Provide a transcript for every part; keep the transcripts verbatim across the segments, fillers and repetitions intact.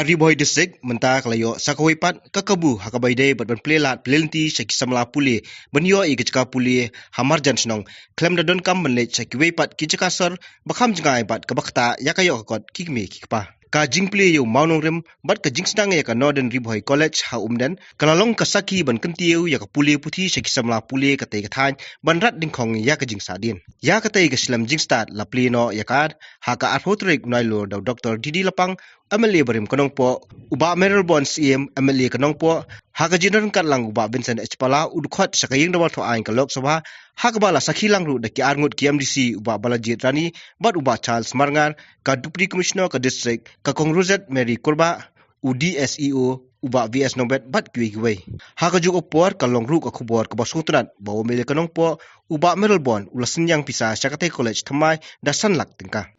Ri Bhoi District mynta ka la ïoh sa kawei pat ka kabu ha kaba ïadei bad ban plie lad plie lynti sha ki samla pule ban ïoh ïa ka jaka pule ha marjan shnong, khlem da donkam ban leit sha kiwei pat ki jaka sor ba kham jngai bad kaba ktah ïa ka ïoh ka kot ki kmie ki kpa. Ka jingplie ïa u mawnongrim bad ka jingsdang ïa ka Northern Ri Bhoi College ha Umden ka la long ka sakhi ban kyntiew ïa ka pule puthi sha ki samla pule katei ka thaiñ ban rat dyngkhong ïa ka jingsahdien. Ïa katei ka slem jingstad la plie noh ïa ka ha ka arphew tarik Nailur da u Doctor D D Lapang, M L A barim ka Nongpoh, u Bah Mayralborn Syiem, M L A ka Nongpoh, ha ka jingdon ryngkat lang u Bah Vincent H Pala, u dkhot sha ka ïing dorbar thaw aiñ ka Lok Sabha, ha kaba la sakhi lang ruh da ki arngut ki M D C, u Bah Balajied Rani bad u Bah Charles Marngar, ka Deputy Commissioner ka District, ka Kong Rosette Mary Kurbah, u D S E O, u Bah V S Nongbet bad kiwei kiwei. Ha kajuh ka por ka long ruh ka khubor kaba sngewtynnat ba u M L A ka Nongpoh, u Bah Mayralborn, u la synñiang pisa sha katei ka college thymmai da san lak tyngka.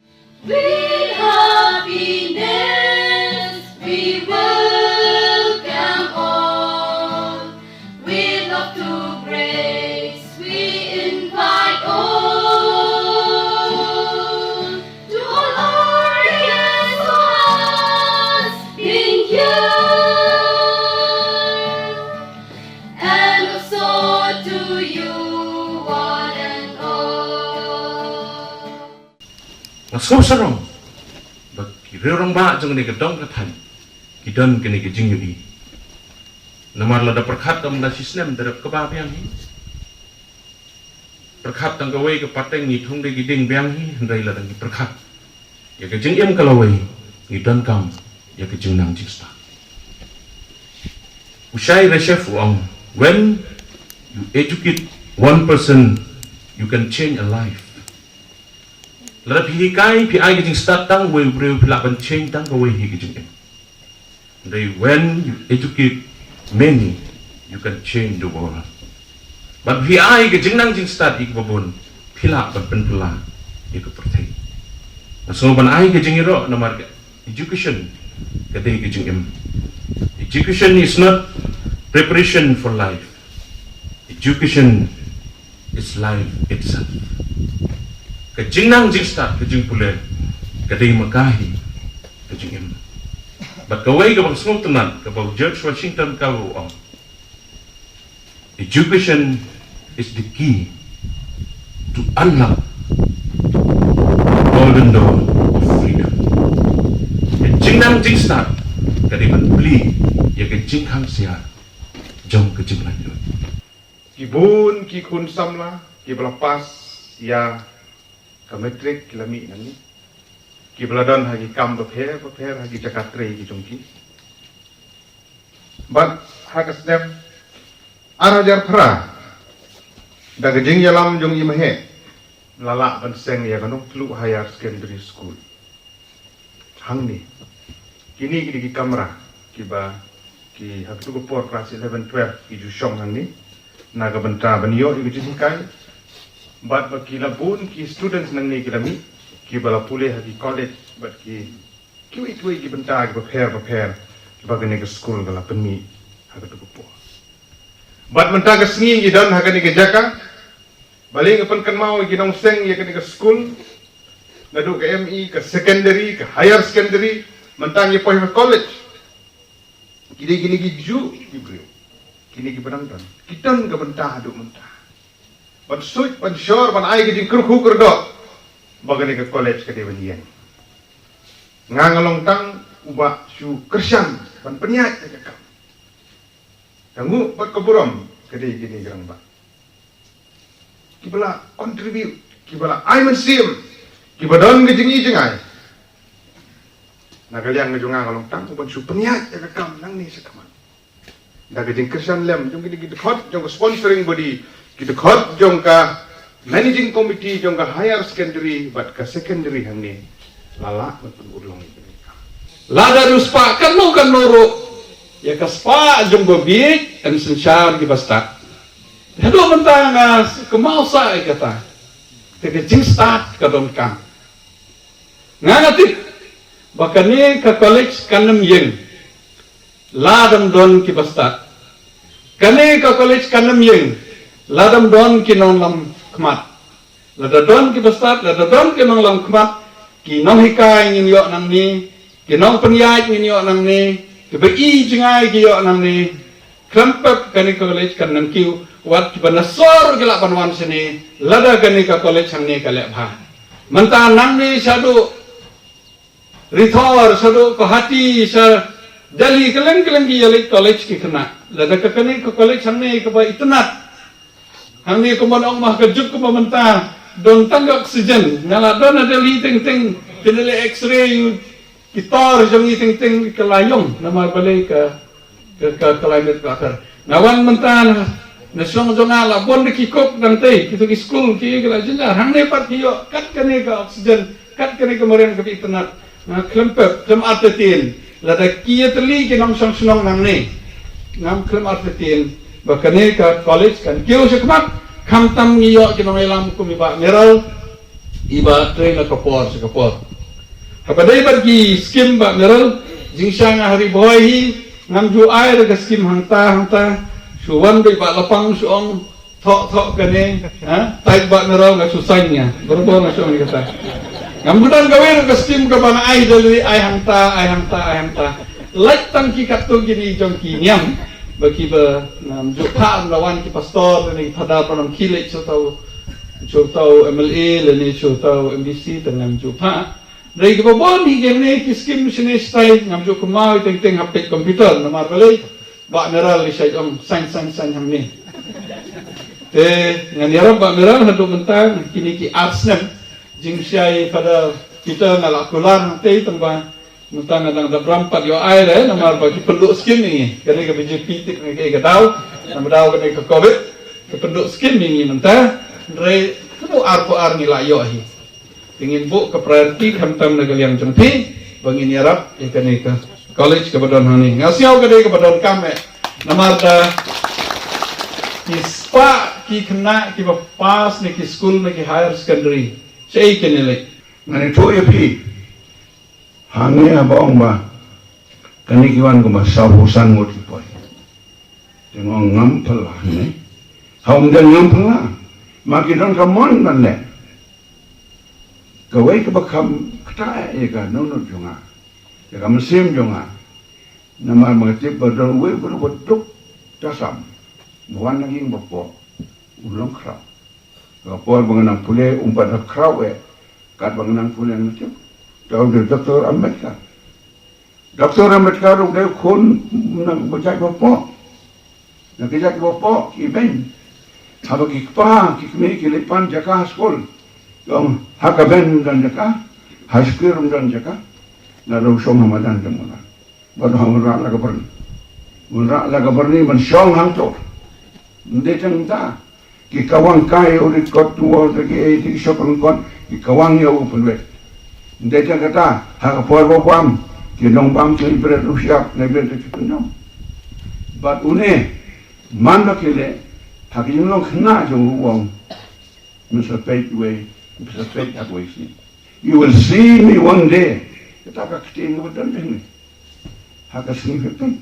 With happiness we welcome all. With love to grace we invite all. To all our guests who has been here, and also to you one and all. Nga sngewsarong ba ki rangbah jong kane ka dong ka thaiñ ki don kane ka jingïohi. Namar lada pyrkhat tang da shi snem da rep kaba biang hi. Pyrkhat tang kawei ka pateng ngi thung da ki dieng biang hi, hynrei lada ngi pyrkhat ïa ka jingim ka lawei, ngi donkam ïa ka jingnang jingstad. U Shai Reshef u ong, when you educate one person, you can change a life. Lada phi hikai, phi ai ka jingstad tang wei u briew, phi lah ban change tang kawei hi ka jingim. Hynrei when you educate many, you can change the world. Bad phi ai ka jingnang jingstad ïa kiba bun, phi lah ban pynphylla ïa ka pyrthei. Nga sngew ban ai ka jingïaroh namar ka education ka dei ka jingim. Education is not preparation for life. Education is life itself. Ka jingnang jingstad, ka jingpule, ka dei ma ka hi ka jingim. Bad kawei kaba nga sngewtynnat kaba u George Washington Carver u ong, education is the key to unlock the golden door of freedom. Ka jingnang jingstad ka dei ban plie ïa ka jingkhang siar jong ka jinglaitluid. Ki bun ki khun samla kiba la pass ïa ka matric ki la mih nangne, kiba la don ha ki kam bapher bapher ha ki jaka trei ki jong ki. Bad ha ka snem ar hajar phra, da ka jingïalam jong i Maheh, la lah ban seng ïa ka Nongtluh Higher Secondary School. Hangne, kine ki dei ki kamra kiba ki ha katu ka por class eleven, twelve ki ju shong hangne na ka bynta ban ïoh ïa ka jinghikai. Bad ba ki la bun ki students nangne ki la mih, kiba la pule ha ki college bad ki kiwei kiwei ki bynta kiba pher bapher kiba kane ka skul ka la pynmih ha katu ka por. Bad mynta ka sngi ngi don ha kane ka jaka ba leh ka pynkynmaw ïa ki nongseng ïa kane ka skul, naduh ka M E, ka secondary, ka higher secondary, mynta ngi poi ha college. Ki dei kine ki juh ki briew, kine kiba dang don, ki don ka bynta haduh mynta ban suit, ban shor, ban ai ka jingkyrkhu kyrdoh ba kane ka college ka dei ban ïeng. Nga nga long tang uba shu kyrshan ban pynïaid ïa ka kam. Ka nguh bad ka burom ka dei kine ki rangbah kiba la contribute, kiba la ai mynsiem, kiba don ka jingi jingai. Na ka liang ka jong nga nga long tang uban shu pynïaid ïa ka kam nangne shakhmat da ka jingkyrshan lem jong kine ki dkhot jong ka sponsoring body, ki dkhot jong ka managing committee jong ka higher secondary bad ka secondary hangne. La lah ban pynurlong ïa kane ka kam. Lada riewspah katno katno ruh, ïa ka spah jong ba bieit yn synshar kiba stad. Haduh mynta nga kynmaw sah ïa kata. Te ka jingstad ka donkam. Nga nga tip ba kane ka college kan ym ïeng lada ym don kiba stad. Kane ka college kan ym ïeng lada ym don ki nonglam khmat. Lada don kiba stad, lada don ki nonglam khmat, ki nonghikai ngin ïoh nangne, Ki nongpynïaid ngin ïoh nangne, kiba i jngai ki ïoh nangne, khlem pep kane ka college kan nang kiew, wat kiba na sor ki lah ban wan shane, lada kane ka college hangne ka leh bha. Mynta nangne shaduh Rithor, shaduh Guwahati, sha Delhi, kylleng kylleng ki ïa leit college ki khynnah. Lada ka kane ka college hangne kaba itynnad. Hangne kumba ong ma ka juk kumba mynta don tang ka oxygen. Nga la don ha Delhi teng teng, kine leh X-ray, ki tor jong ngi teng teng ka la ïong namar balei ka ka, ka climate factor. Nga wan mynta na, na shong jong nga la bun da ki cook dang tei, kito ki skul ki, ki la jynjar. Hangne pat ki ïoh kat kane ka oxygen, kat kane ka mariang kaba itynnad. Nga khlem pep, khlem artatien. Lada ki ïatylli ki nongshong shnong nangne, ngam khlem artatien ba kane ka college kan kiew shakhmat, khamtam ngi ïoh ki nongïalam kum i Bah Meral, iba trei na ka por sha ka por. Haba dei bad ki skim Bah Meral, jingshisha nga ha Ri Bhoi hi, ngam ju ai da ka skim hangta hangta, shu wan beit Bah Lapang shu ong, thoh thoh kane, ha, tai Bah Meral nga shu sign nga, barabor nga shu ong kata. Ngam ju don kawei ruh ka skim kaba nga ai da lei ai hangta, ai hangta, ai hangta. Lait tang ki katto kini jong ki niam, ba kiba ngam ju phah, ym da wan ki pastor, ne ki phadar, ba ngam khie leit sha uto, sha uto M L A, lane sha uto M D C, te ngam ju phah. Dei kiba bun hi kine ki skim shane shatai, ngam ju kynmaw teng teng ha peit computer, namar balei, Bah Meral i shait ong sign, sign, sign hangne. Te ngan ïarap Bah Meral haduh mynta, kine ki ar snem, jingshisha i Father Peter nga la kular hangtei tang ba mynta nga dang da bram pat ïoh ai re, namar ba ki pynduh skim i ngi. Kane ka B J P tik ne ka daw, namar daw kane ka covid, ki pynduh skim i ngi mynta, hynrei haduh arphew ar ngi la ïoh hi. Te ngin buh ka priority khamtam na ka liang jong phi, ba ngin ïarap ïa kane ka college kaba don hangne. Nga sngew ka dei kaba donkam eh. Namar da ki spah ki khynnah kiba pass na ki skul, na ki higher secondary, shaei kin ïaleit? Ngan ïathuh ïa phi. Hangne haba ong ba kane ki wan kumba sawphew san ngut ki poi. Te nga ong ngam phylla ne. Ha ym dei ngam phylla. Ma ki don ka mon ban leh. Kawei kaba kham ktah ïa ka dohnud jong nga, ïa ka mynsiem jong nga. Namar ma nga tip ba don uwei u briew ba duk tasam, ba wan na ïing ba pok, u long khraw. Ka por ba nga nang pule um pat da khraw eh, katba nga nang pule nga tip. Te u dei Doctor Ambedkar. Doctor Ambedkar u dei u khun na ba jait ba pok, na ka jait ba pok, ibeiñ. Haba ki kpa ki kmie ki leit pan jaka ha skul, ong ha ka bench ym don jaka, ha square ym don jaka. Nga dang shong ha madan jong nga. Bad ha Wanrah la ka byrni, Wanrah la ka byrni ban shong hangto. Ym dei tang ta. Ki kawang kai u record tu wall, da ki ei, da ki shop record, ki kawang ïa u pynwit. Ym dei tang kata, ha ka por ba bam, ki nongbam ki bret u shyiap, ngi bret ki pynjam. Bad une, man ba ki leh, ha ki jinglong khynnah jong u, u ong, mynta peit wei, mynta peit ha kawei sngi. You will see me one day. Kata ka ktien kaba don jong ngi. Ha ka sngi phi peit.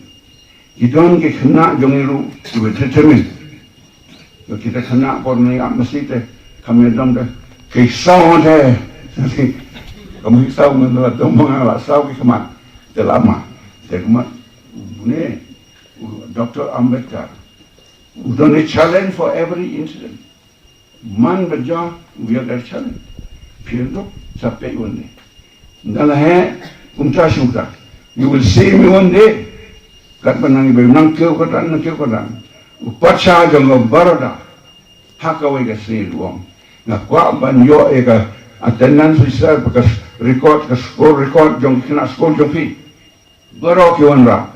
Ki don ki khynnah jong ngi ruh kiba determined. Kita khynnah por ngi ap masi te, kam ïa dom te, ki saw te. Kam ki saw, ngan la dom, ngan la saw ki khmat. Te lama. Te khmat. Une, Doctor Ambedkar, u don a challenge for every incident. Man ba jia, u ïa ka challenge. Phi duk, sa peit one day. Ynda la heh, kumta shuh kumta. You will see me one day. Katba nang iba nang kiew ka dang, nang kiew ka dang. U patsha jong ka Baroda. Ha kawei ka sngi u ong, nga kwah ban ïoh ïa ka attendance register, ka record, ka score record jong ki khynnah skul jong phi. Baroh ki wanrah.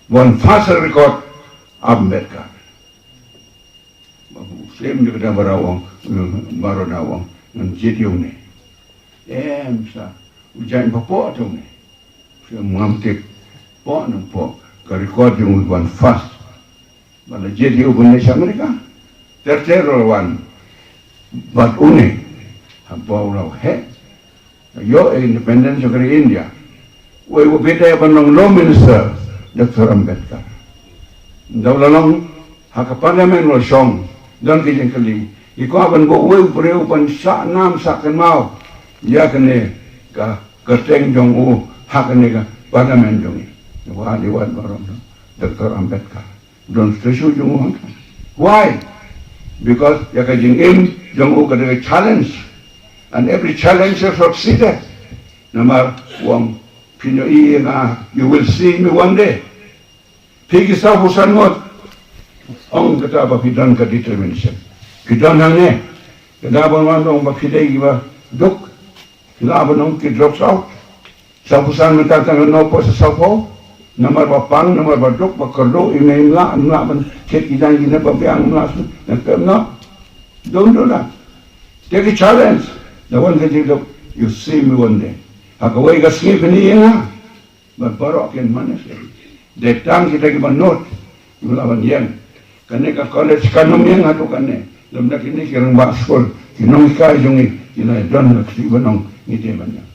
Wan first record Ambedkar. Ba u Slim jong ka dang Baroda u ong, Baroda u ong, ngan jied ïa une. Em sa, u jaiñ ba pok te une. Slim ngam tip, pok ne ym pok, ka record jong u wan first. Ba la jied ïa u ban leit sha America. Ter ter la wan. Bad une, haba u la heh, ïoh independence jong ka ri India, uwei uba bit eh ban long Law Minister, Doctor Ambedkar. Ynda u la long ha ka Parliament u la shong, don ki jingkylli, i kwah ban buh uwei u briew ban sah nam sah kynmaw ïa kane ka kyrteng jong u, Ha kane ka parliament jong ngi. Wa di wan barom Doctor Ambedkar. Don statue jong u hangta. Why? Because ïa ka jingim jong u ka dei ka challenge. And every challenge is succeeded. Namar u ong phin ïohi ïa nga, you will see me one day. Phi ki saw phew san ngut. Ong kata ba phi don ka determination. Phi don hangne. Kata ba wan ong ba phi dei ba duk. Phi lah ban ong ki drops out. Saw phew san mynta tang noh pat sa saw phew. Namar ba pang, namar ba duk, ba kyrduh, i mei im lah, im lah ban thied ki jaiñ kine ba biang, im lah shu, na pep noh. Don't do that. Take a challenge. Da wan ka jingduk, you see me one day. Ha kawei ka sngi phin ïeng ha. Bad baroh kin manage. Dei tang kita kiba nud, kiba lah ban ïeng. Kane ka college kan ym ïeng haduh kane. Lymda kine ki rangbah skul, ki nonghikai jong ngi, ki la don la kti ban ong ngi dei ban ïeng.